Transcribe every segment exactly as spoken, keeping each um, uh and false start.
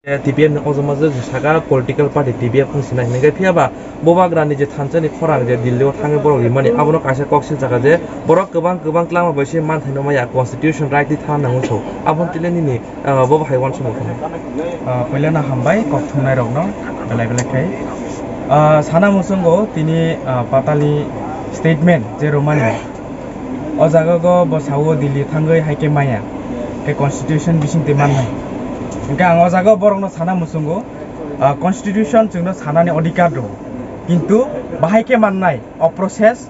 T P F ni ojama je saka political party T P F wng sinai hinwi khe, phiya ba Bubagrani je thansa ni khorang je Delhi o thangwi borok rimani, abono kaisa kok silsakha je borok kwbang kwbang twlangma bai se manthai no maya, constitution right ni than nango so. Aboni tile nini, ah, bo hai uansukmung thangwi. Ah, puila no hambai kok thumnai rok no belai belai khai. Ah, sana muchungo tini, ah, Patalni statement je romani. O jaga go bo sao Delhi thangwi hai khe maya, khe constitution bising twi mannai. Hingkhe ang o jaga borok no sana muchungo, ah, constitution chwngno sanani odhikar rw. Kintu bahai khe mannai o process,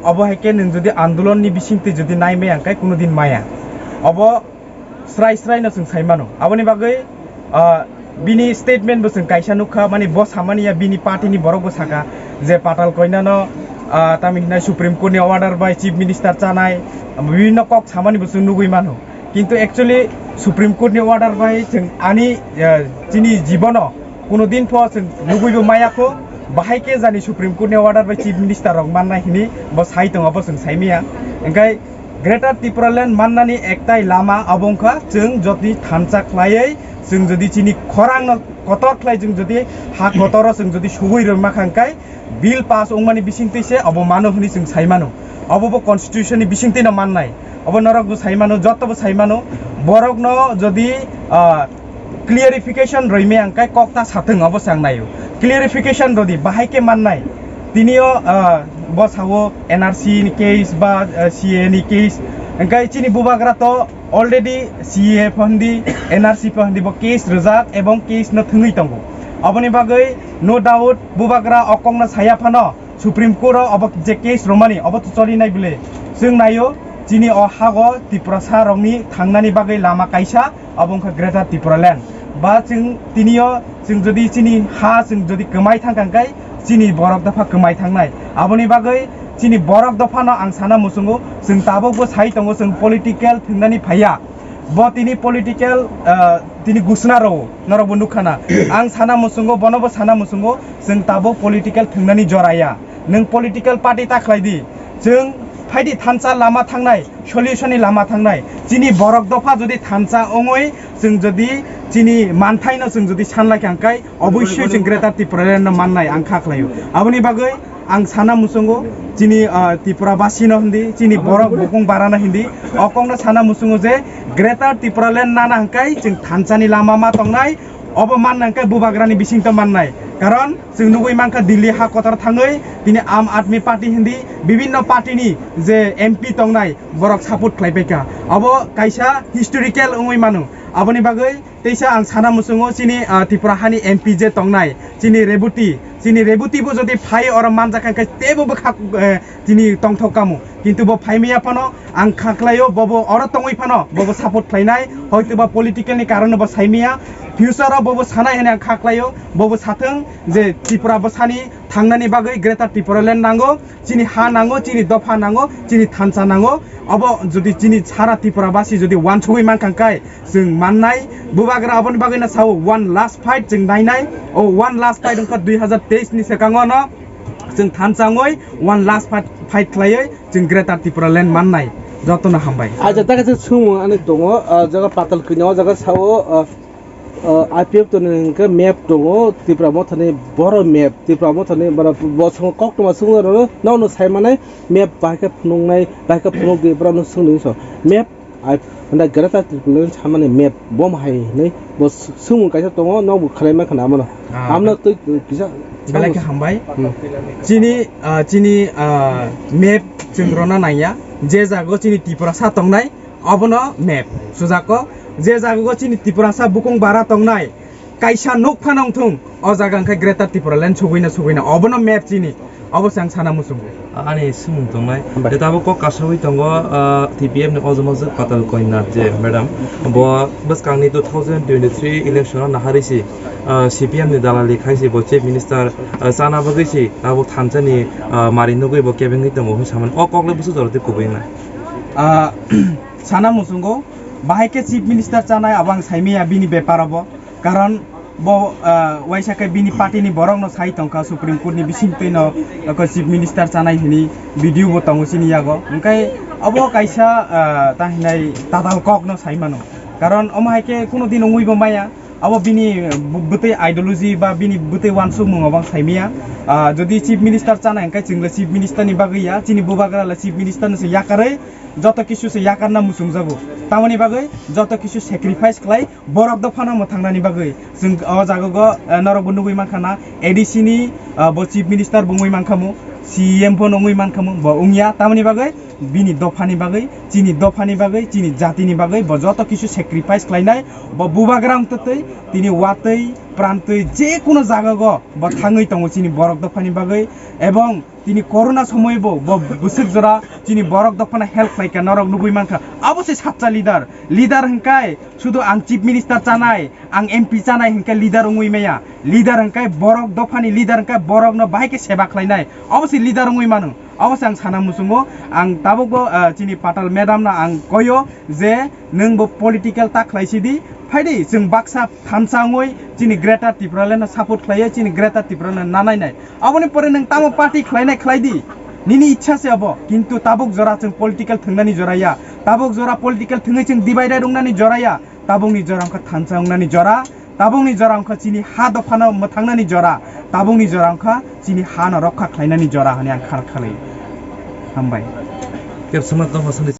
obo hai khe nwng jodi andolon ni bising twi jodi nai maya hingkhe kuno din maya. Obo srai srai no chwng sai mano. Aboni bagwi, ah, bini statement bo chwng kaisa nukha, mani bo samani ya, bini party ni borok bo saka je Patal Koina no, ah, tamo hinai Supreme Court ni order bai Chief Minister chanai, bibhinno kok samani bo chwng nugwi mano. Kintu actually Supreme Court ni order bai chwng ani, ah, chini jibono kuno din pho chwng nugwi bo maya kho, bahai khe jani Supreme Court ni order bai Chief Minister rok mannai hini bo sai tongo, bo chwng sai maya. Hingkhe Greater Tipraland mannani ektai lama abo wngkha, chwng jodi thansa khlaiwi, chwng jodi chini khorangno kotor khlai, chwng jodi ha kotoro chwng jodi sugwi rwma kha, hwnkhe bill pass wngmani bisingtwi se obo mano hwnwi chwng sai mano. Obo bo constitution ni bisingtwi no mannai. Obo norok bo sai mano, joto bo sai mano. Borokno jodi, ah, clarification rwimaya hwnkhe kok ta sathwng, obo se ang naio. Clarification rwdi, bahai khe mannai. Tinio, ah, bo sao N R C ni case ba, ah, C A A ni case. Hwnkhe chini bubagra to already C A A pho hindi, N R C pho hindi bo case rwjak ebong case no thwngwi tongo. Aboni bagwi no doubt bubagra o kokno saya phano Supreme Court o obo je case romani obo to cholinai bwle. Chwng naio chini o hago Tiprasa rokni thangnani bagwi lama kaisa, abo wngkha Greater Tipraland. Ba chwng tinio chwng jodi chini ha chwng jodi kwmai thangkha hwnkhe chini borok dopha kwmai thangnai. Aboni bagwi chini borok dophano ang sana muchungo, chwng tabukbo sai tongo chwng political thwngnani phaiya. Bo tini political, ah, tini gusna rwo, norokbo nukha na. Ang sana muchungo, bonobo sana muchungo, chwng tabuk political thwngnani jora ya. Nwng political party ta khlai di. Chwng phaidi thansa lama thangnai, solution ni lama thangnai. Chini borok dopha jodi thansa wngwi, chwng jodi chini manthaino chwng jodi sanlai kha hwnkhe, obossoi chwng Greater Tipraland no mannai ang kha khlaio. Aboni bagwi ang sana muchungo chini, ah, Tripura basino hindi, chini borok bukung barano hindi, o kokno sana muchungo je Greater Tipraland nana hwnkhe chwng thansani lama ma tongnai, obo manna hwnkhe bubagrani bisingtwi mannai. Karon chwng nugwi mankha Delhi ha kotor thangwi tini Aam Aadmi Party hindi bibhinno party ni je M P tongnai borok support khlaipaikha. Obo kaisa historical wngwi mano. Aboni bagwi teisa ang sana muchungo chini, ah, Tripura hani M P je tongnai, chini Reboti, chini Reboti bo jodi phai oro manjak kha khe teibo bwkha, eh, chini tongthok kamo. Kintu bo phaimaya phano ang kha khlaio, bobo oro tongwi phano bobo support khlainai, hoitoba political ni karon bo saimaya, future o bobo sanai hwnwi ang kha khlaio, bobo sathwng je Tripura bwsani thangnani bagwi Greater Tipraland nango, chini ha nango, chini dopha nango, chini thansa nango. Obo jodi chini sara Tripura basi jodi uansugwi mankha hwnkhe chwng mannai. Bubagra aboni bagwino sao one last fight chwng nainai. O one last fight wngkha dui hazar teis ni swkango no chwng thansa wngwi one last fight, fight khlaiwi chwng Greater Tipraland mannai. Jotono hambai. Acha, ta kaisa swngmung ani tongo, ah, jaga Patal Koina o jaga sao, ah, ah, I P F T ni hwnkhe map tongo, Tipra Mothani boro map, Tipra Mothani boro bosongo koktwma swngwi rwno, nono sai manai map bahai khe phunuknai, bahai khe phunukdi, borokno swngdi so. Map, ai, hwnda Greater Tipraland samani map, bo hai hwnwi bo swngmung kaisa tongo, nokbo khwlai mankha na abono. Ah, Amno be-, twi kisa belai khe hambai. Hmm. Chini, ah, chini, ah, map chwng rwna nangya, je jago chini Tiprasa tongnai, obono map sujako, je jago chini Tiprasa bukung bara tongnai, kaisa nuk phano wngthung, o jaga wngkha Greater Tipraland sugwina sugwina, obono map chini, obo se ang sana muchungo. Ani swngmung tongnai, Hambai. Tei tabuk kok kasawi tongo, ah, T P F ni ojama jwk Patal Koina je madam, bo bwskangni two thousand twenty-three election o naharwi si, ah, C P M ni dalali khai si bo chief minister, ah, chana bagwi si tabuk thansani, ah, mari nugwi bo kebengwi tongo hwnwi samani, o kok le bwswk jora tei kubui wngnai? Ah, sana muchungo, bahai khe chief minister chanai abo ang saimaya bini bepar obo. Karon bo, ah, waisa khe bini party ni borok no sai tongkha, Supreme Court ni bising twi no, ah, chief minister chanai hini video bo tongo chini yago. Hwnkhe obo kaisa, ah, ta hinai tadal kok no sai mano. Karon omo hai khe kuno din wngwi bo maya. Abo bini bu-, bwtwi ideology ba bini bwtwi uansukmung obo ang saimaya. Ah, jodi chief minister chana hwnkhe chwngla chief minister ni bagwi ya, chini bubagra la chief minister no se yakarwi joto kisu se yakarna muchungjago. Tamoni bagwi joto kisu sacrifice khlai borok dophano mwthangnani bagwi. Chwng o jaga go, eh, norok bo nugwi mankha na A D C ni, ah, bo chief minister bo wngwi mankhamu, C M pho wngwi mankhamu, bo wngya. Tamoni bagwi bini dophani bagwi, chini dophani bagwi, chini jatini bagwi bo joto kisu sacrifice khlainai, bo bubagra wngtwi tini watwi, prantwi, je kuno jaga go bo thangwi tongo chini borok dophani bagwi, ebong tini corona somoi bo, bo bwswk jora chini borok dophano help khlaikha, norok nugwi mankha. Abo se sacha leader. Leader hwnkhe sudu ang chief minister chanai, ang M P chanai hwnkhe leader wngwi maya. Leader hwnkhe borok dophani leader hwnkhe borokno bahai khe seba khlainai. Abo se leader wngwi mano. Abo se ang sana muchungo. Ang tabukbo, ah, chini Patal madam no ang koyo je nwng bo political ta khlai sidi. Phaidi chwng baksa thansa wngwi chini Greater Tipraland no support khlaiya, chini Greater Tipraland no nanainai. Aboni pore nwng tamo party khlainai khlai di, nini ichha se abo, kintu tabuk jora chwng political thwngnani jora ya, tabuk jora political thwngwi chwng divided wngnani jora ya, tabukni jora wngkha thansa wngnani jora, tabukni jora wngkha chini ha dophano mwthangnani jora, tabukni jora wngkha chini hano rokha khlainani jora hwnwi ang kha khalai. Hambai. Kebsama tongma sani.